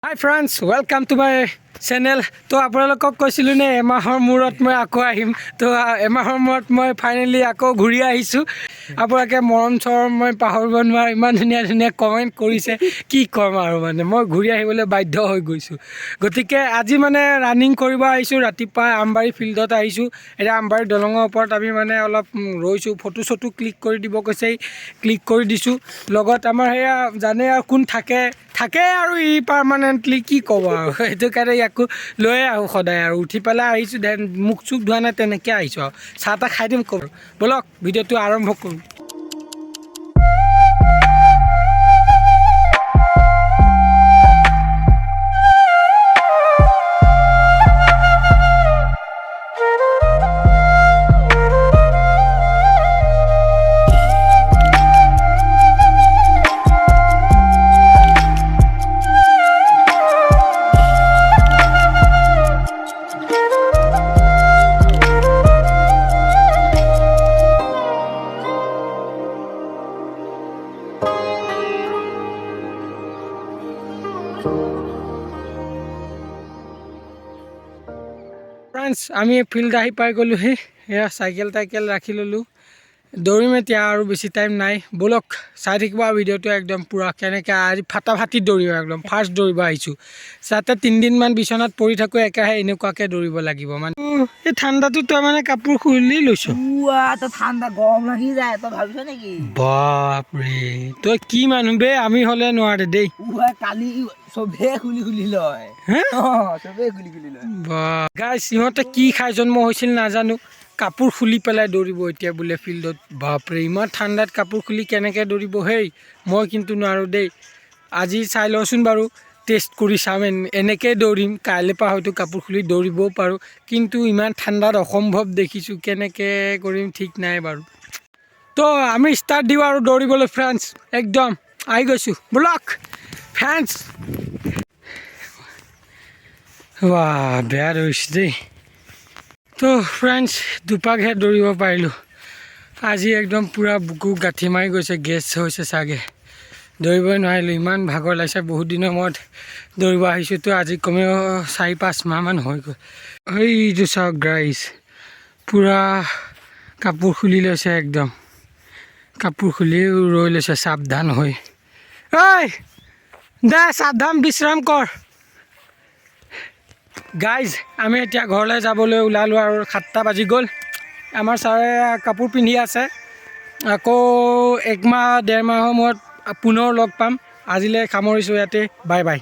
Hi friends, welcome to my channel. তো আপোনালোকক কৈছিলোঁ নে এমাহৰ মূৰত মই আকৌ আহিম? তো এমাহৰ মূৰত মই ফাইনেলি আকৌ ঘূৰি আহিছোঁ। আপোনালোকে মৰম চৰম মই পাহৰিব নোৱাৰোঁ। ইমান ধুনীয়া ধুনীয়া কমেণ্ট কৰিছে, কি ক'ম আৰু, মানে মই ঘূৰি আহিবলৈ বাধ্য হৈ গৈছোঁ। গতিকে আজি মানে ৰানিং কৰিব আহিছোঁ। ৰাতিপুৱা আমবাৰী ফিল্ডত আহিছোঁ। এতিয়া আমবাৰী দলঙৰ ওপৰত আমি মানে অলপ ৰৈছোঁ। ফটো চটো ক্লিক কৰি দিব কৈছে, ক্লিক কৰি দিছোঁ। লগত আমাৰ সেয়া জানে আৰু কোন থাকে থাকে আৰু ই পাৰ্মানেণ্টলি, কি ক'ব আৰু, সেইটো কাৰণে ইয়াকো লৈয়ে আহোঁ সদায়। আৰু উঠি পেলাই আহিছোঁ, then মুখ চুখ ধোৱা নাই, তেনেকৈ আহিছোঁ আৰু চাহ তাহ খাই দিম। ক'ব ব'লক, ভিডিঅ'টো আৰম্ভ কৰোঁ। ফ্ৰেণ্ডছ, আমি ফিল্ড আহি পাই গ'লোহি। এয়া চাইকেল টাইকেল ৰাখি ল'লোঁ। দৌৰিম এতিয়া আৰু বেছি টাইম নাই। ব'লক, চাই থাকিব আৰু ভিডিঅ'টো একদম পূৰা, কেনেকৈ আজি ফাটাফাটি দৌৰিম। একদম ফাৰ্ষ্ট দৌৰিব আহিছোঁ। যাতে 3 দিনমান বিচনাত পৰি থাকোঁ একেৰাহে, এনেকুৱাকৈ দৌৰিব লাগিব। মানে এই ঠাণ্ডাটো তই মানে কাপোৰ খুলি লৈছ? উৱা, তই ঠাণ্ডা গৰম লাগি যায়, তই ভাবিছ নেকি? বাপৰে, তই কি মানুহ বে! আমি হ'লে নোৱাৰে দেই। উৱা, কালি চবে খুলি খুলি লয়। হে? অ, চবে খুলি খুলি লয়। বা গাইছ, সিহঁতে কি খাই জন্ম হৈছিল নাজানো, কাপোৰ খুলি পেলাই দৌৰিব এতিয়া বোলে ফিল্ডত। বাপৰে, ইমান ঠাণ্ডাত কাপোৰ খুলি কেনেকৈ দৌৰিব হেই? মই কিন্তু নোৱাৰোঁ দেই। আজি চাই লওঁচোন বাৰু, টেষ্ট কৰি চাম। এনেকৈ দৌৰিম, কাইলৈ পৰা হয়তো কাপোৰ খুলি দৌৰিবও পাৰোঁ। কিন্তু ইমান ঠাণ্ডাত অসম্ভৱ দেখিছোঁ, কেনেকৈ কৰিম ঠিক নাই বাৰু। তো আমি ষ্টাৰ্ট দিওঁ আৰু দৌৰিবলৈ। ফ্ৰেণ্ডছ, একদম আহি গৈছোঁ। ব'লক ফ্ৰেণ্ডছ। বাহ, বেয়া দৌৰিছোঁ দেই। তো ফ্ৰেণ্ডছ, দুপাকহে দৌৰিব পাৰিলোঁ আজি। একদম পূৰা বুকু গাঁঠি মাৰি গৈছে, গেছ হৈছে চাগে, দৌৰিবই নোৱাৰিলোঁ। ইমান ভাগৰ লাগিছে। বহুত দিনৰ মূৰত দৌৰিব আহিছোঁ তো, আজি কমেও 4-5 মাহমান হৈ গ'ল। এইটো চাওক গাইজ, পূৰা কাপোৰ খুলি লৈছে, একদম কাপোৰ খুলিও ৰৈ লৈছে সাৱধান হৈ। ঐ দে, সাৱধান বিশ্ৰাম কৰ। গাইজ, আমি এতিয়া ঘৰলৈ যাবলৈ ওলালোঁ আৰু 7টা বাজি গ'ল। আমাৰ ছাৰে কাপোৰ পিন্ধি আছে। আকৌ একমাহ ডেৰ মাহৰ মূৰত পুনৰ লগ পাম। আজিলৈ সামৰিছোঁ ইয়াতে। Bye bye.